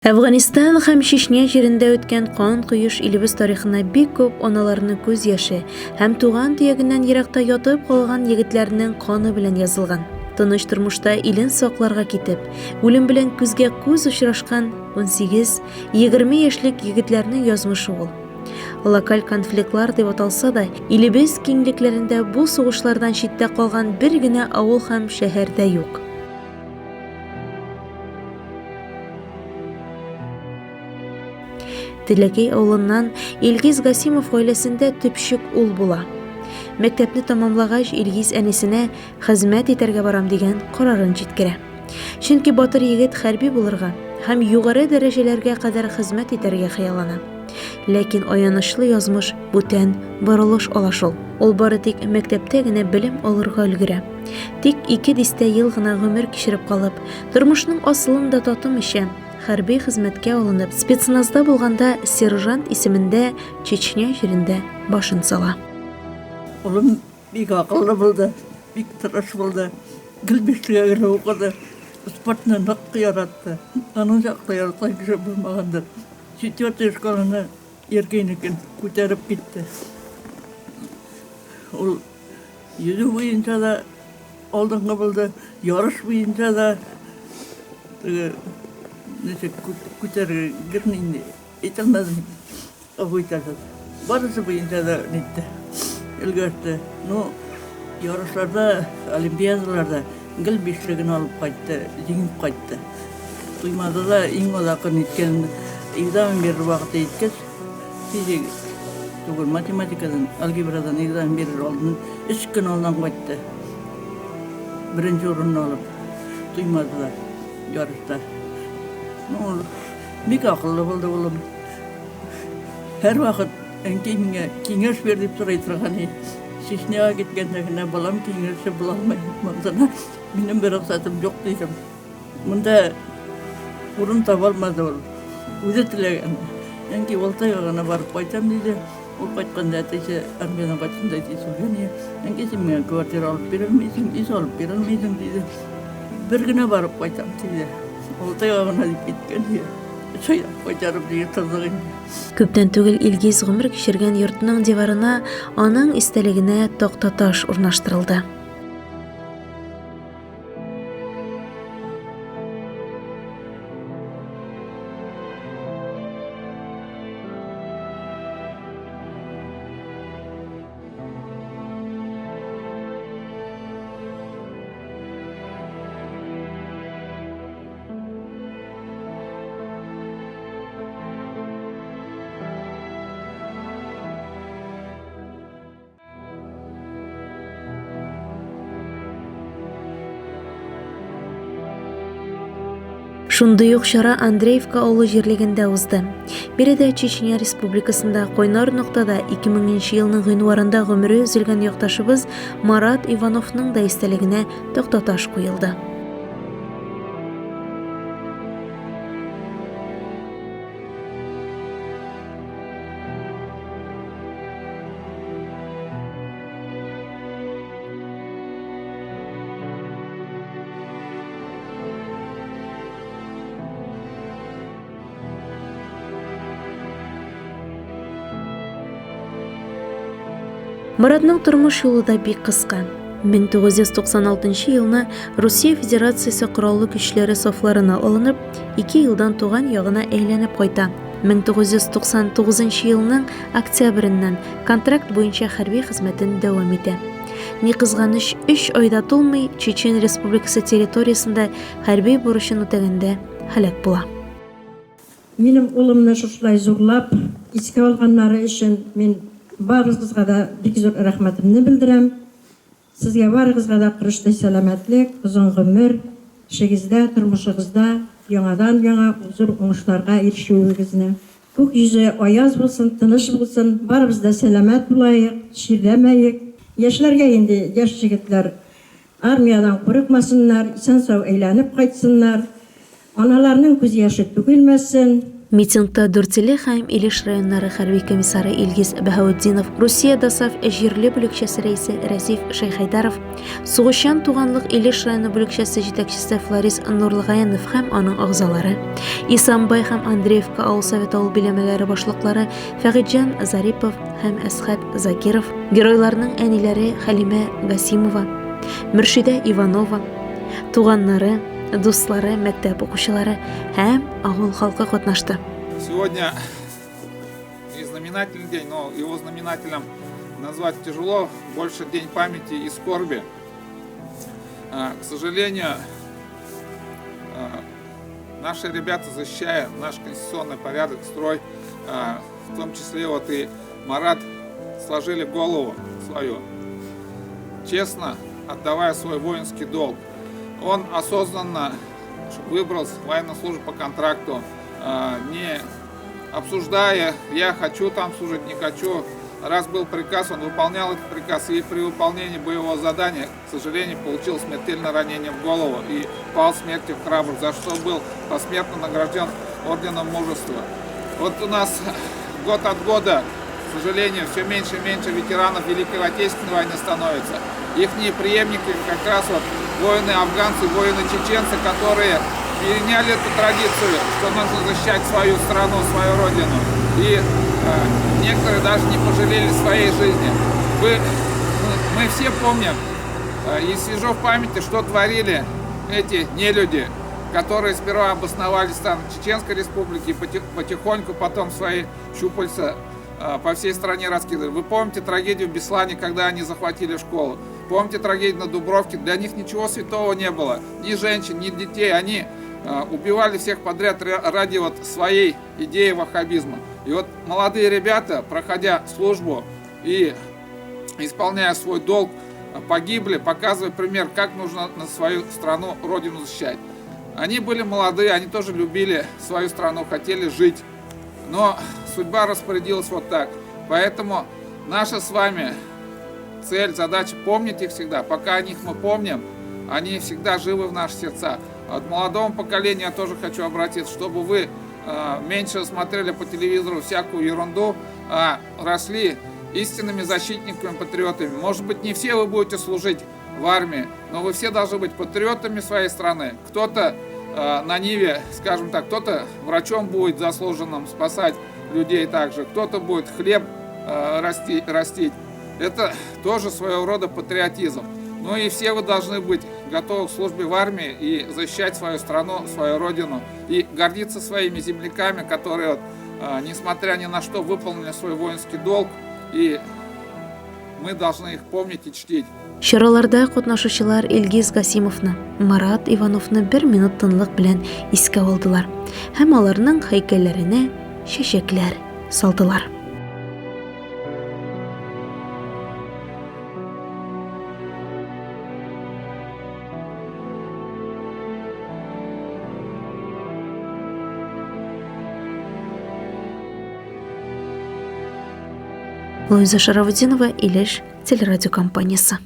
Әфганистан һәм Чечня җирендә үткән кан коеш илебез тарихына бик күп аналарның күз яше һәм туган төягеннән еракта ятып калган егетләрнең каны белән язылган. Тыныч тормышта илен сакларга китеп, үлем белән күзгә күз очрашкан 18-20 яшьлек егетләрнең язмышы ул. Локаль конфликтлар дип аталса да, илебез киңлекләрендә бу сугышлардан читтә калган бер генә авыл һәм шәһәр дә юк. Теләкәй авылыннан Илгиз Гасимов гаиләсендә төпчек ул була. Мәктәпне тәмамлагач, Илгиз әнисенә хезмәт итәргә барам дигән карарын җиткерә. Чөнки батыр егет хәрби булырга һәм югары дәрәҗәләргә кадәр хезмәт итәргә хыяллана. Ләкин аянычлы язмыш бүтән борылыш ала шул. Ул бары тик мәктәптә генә белем алырга өлгерә. Тик ике дистә ел гына гомер кичереп калып, тормышның асылын да татымыйча, хәрби хезмәткә алынып, спецназда булганда сержант исемендә Чечня җирендә башын сала. Улым бик акыллы булды, бик тырыш булды, гел бишлегә генә укыды, спортны нык яратты. Аның чаклы яраткан кеше булмагандыр. Четвертый школаны Еркинекен күтәреп китте. Ул йөзү буенча да алдынгы булды, ярыш буенча да теге ничек күтәргән инде әйтә алмадым. Гафу итәрсез. Барысы буенча да нитте, өлгерде. Ну, ярышларда, олимпиадаларда гел бишлеген алып кайтты, җиңеп кайтты. Туймады да иң азакы ниткән экзамен бирер вакыты җиткәч, физик түгел, математикадан, алгебрадан экзамен бирер алдыннан өч көн алдан кайтты. Беренче урынны алып, Туймады да ярышта. Ну, бик акыллы булды улым. Һәрвакыт әнкәй миңа киңәш бир дип сорый торган иде. Чечняга киткәндә генә балам киңәшче була алмый. Монда минем бер рөхсәтем юк дидем. Монда урын таба алмады ул. Үзе теләгән. Әнкәй Алтайга гына барып кайтам диде. Ул кайтканда әтисе, армиядән кайтканда әтисе үлгән иде. Әнкәй син миңа квартира алып бирермисең, өй алып бирермисең диде. Бер генә барып кайтам диде. Алтайга гына дип киткән иде. Өч ай кайтарып диде тордык инде. Күптән түгел Илгиз гомер кичергән йортның диварына аның истәлегенә тактаташ урнаштырылды. Шундый ук чара Андреевка авылы җирлегендә узды. Биредә Чечня Республикасында кайнар ноктада 2000 нче елның гыйнварында гомере өзелгән якташыбыз Марат Ивановның да истәлегенә тактаташ куелды. Маратның тормыш юлы да бик кыска. 1996 елны Русия Федерациясе Кораллы Көчләре сафларына алынып, ике елдан туган ягына әйләнеп кайта. 1999 елның октябреннән контракт буенча хәрби хезмәтен дәвам итә. Ни кызганыч, өч ай да тулмый, Чечен Республикасы территориясендә хәрби бурычын үтәгәндә һәлак була. Минем улымны шушылай зурлап искә алганнары өчен мин барыгызга да бик зур рәхмәтемне белдерәм. Сезгә барыгызга да корычтай сәламәтлек, озын гомер, эшегездә, тормышыгызда яңадан-яңа зур уңышларга ирешүегезне. Күк йөзе аяз булсын, тыныч булсын, барыбыз да сәламәт булаек, чирләмәек. Яшьләргә инде, яшь җегетләр армиядән курыкмасыннар, исән-сау әйләнеп кайтсыннар. Аналарның күз яше түгелмәсен. Митингта Дүртөйле һәм Илеш районнары хәрби комиссары Илгиз Баһаутдинов, Русия ДОСААФ җирле бүлекчәсе рәисе Рәзиф Шәйхәйдаров, Сугышчан туганлык Илеш районы бүлекчәсе җитәкчесе Флорис Нурлыгаянов һәм аның агзалары, Исамбай һәм Андреевка авыл советы авыл биләмәләре башлыклары Фәгыйтьҗан Зарипов һәм Әсхәт Закиров, геройларның әниләре Хәлимә Гасимова, Мөршидә Иванова, туганнары, дуслары, мәктәп укучылары һәм авыл халкы катнашты. Сегодня не знаменательный день, но его знаменателем назвать тяжело, больше день памяти и скорби. К сожалению, наши ребята, защищая наш конституционный порядок, строй, в том числе вот и Марат, сложили голову свою, честно отдавая свой воинский долг. Он осознанно выбрал военную службу по контракту, не обсуждая, я хочу там служить, не хочу. Раз был приказ, он выполнял этот приказ, и при выполнении боевого задания, к сожалению, получил смертельное ранение в голову и пал смертью храбрых, за что был посмертно награжден орденом мужества. Вот у нас год от года, к сожалению, все меньше и меньше ветеранов Великой Отечественной войны становится. Ихние преемники как раз вот воины-афганцы, воины-чеченцы, которые переняли эту традицию, что нужно защищать свою страну, свою родину. И некоторые даже не пожалели своей жизни. Мы все помним и свежо в памяти, что творили эти нелюди, которые сперва обосновались там в Чеченской Республике, потихоньку потом свои щупальца по всей стране раскидывали. Вы помните трагедию в Беслане, когда они захватили школу? Помните трагедию на Дубровке? Для них ничего святого не было. Ни женщин, ни детей. Они убивали всех подряд ради вот своей идеи ваххабизма. И вот молодые ребята, проходя службу и исполняя свой долг, погибли, показывая пример, как нужно на свою страну, родину защищать. Они были молодые, они тоже любили свою страну, хотели жить. Но судьба распорядилась вот так. Поэтому наша с вами цель, задача помнить их всегда. Пока о них мы помним, они всегда живы в наших сердцах. От молодого поколения я тоже хочу обратиться, чтобы вы меньше смотрели по телевизору всякую ерунду, а росли истинными защитниками, патриотами. Может быть, не все вы будете служить в армии, но вы все должны быть патриотами своей страны. Кто-то на Ниве, скажем так, кто-то врачом будет заслуженным спасать людей также, кто-то будет хлеб растить. Это тоже своего рода патриотизм. Ну и все вы должны быть готовы к службе в армии и защищать свою страну, свою родину. И гордиться своими земляками, которые, несмотря ни на что, выполнили свой воинский долг. И мы должны их помнить и чтить. Чараларда катнашучылар Илгиз Гасимовны, Марат Ивановны бер минут тынлык белән искә алдылар һәм аларның һәйкәлләренә чәчәкләр салдылар. Луиза Шарафутдинова, Илеш телерадиокомпаниясе.